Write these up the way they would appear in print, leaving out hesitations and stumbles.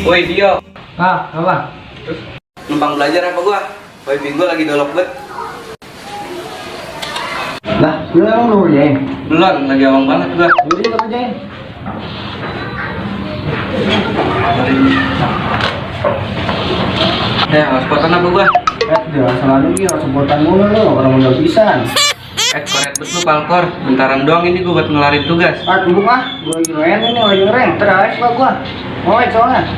Woi Dio, Apa? numpang belajar apa gua? Wifi gua lagi dolok bet. Lah, lu emang lu ngerjain? Belum, lagi awang banget gua. Lu juga ngerjain? Hotspotan apa gua? Jangan salah lagi, sebutan mulu lu, orang udah pisan. Koret bet lu Palkor, bentaran doang ini gua buat ngelarin tugas. Tunggu gua lagi ngereng ini, lagi ngereng. Terus gua. Mau soalnya.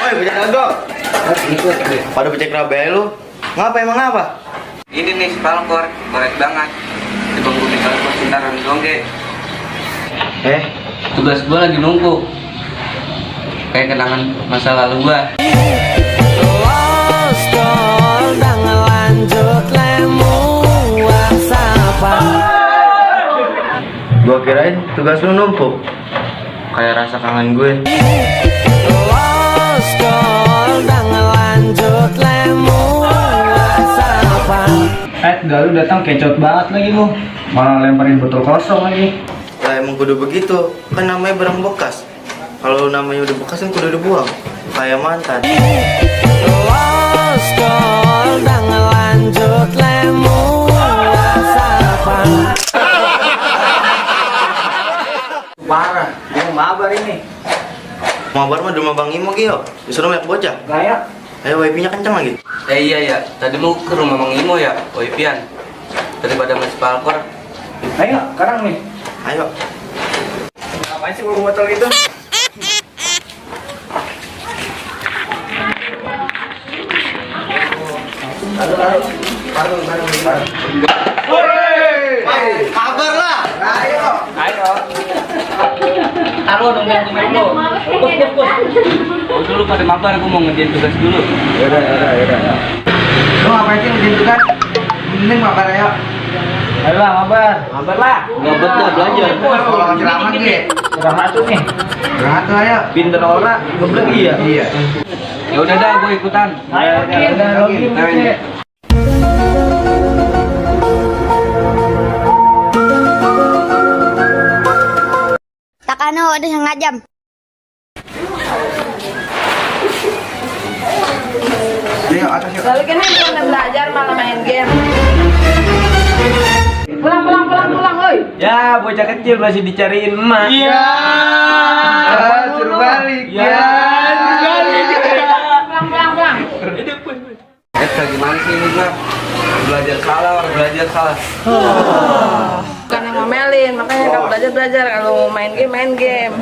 Woi, bocah kagok. Ikut deh. Pada becek rabe lu. Ngapa emang apa? Ini nih si Palkor, koret banget. Di bangku di Palkor bentaran doang ge. Tugas gua lagi nunggu. Kayak kenangan masa lalu gua. Gua kirain tugas lu numpuk. Kayak rasa kangen gue. Dah lu datang kecot banget lagi lu. Malah lemparin botol kosong lagi. Lah emang kudu begitu. Kan namanya barang bekas. Kalau namanya udah bekas kan kudu dibuang. Kayak mantan. Parah, gua mau mabar ini. Mabar mah di rumah Bang Imo Gio. Disuruh lihat bocah. Gaya. Ayo wifi-nya kencang lagi. Iya ya, tadi mau ke rumah Mang Imo ya, Wifian. Daripada masih Palkor. Ayo, sekarang nih. Ayo. Ngapain sih bawa botol gitu? Kabar lah. Ayo. Taruh dong yang tinggal lu. Dulu pada mabar, gua mau ngerjain tugas dulu. Yaudah. Lu ngapain sih ngerjain tugas? Mending mabar ayo. Ayo lah, mabar. Mabar lah. Ngabet dah belajar. Kalau ngasih lama nih. Istirahat tuh nih. Istirahat tuh ayo. Pinter orang, ngeblegi ya. Iya. Ya udah dah, gua ikutan. Ayo, udah login. Ayo. Takano ada yang ngajam. Ayo, atas yuk. Lalu kan udah belajar malah main game. Pulang, woi. Ya, bocah kecil masih dicariin emak. Iya. Suruh balik. Ya. Pulang. Kayak gimana sih ini gua? Belajar salah. Bukan yang ngomelin, makanya kalau belajar, kalau mau main game.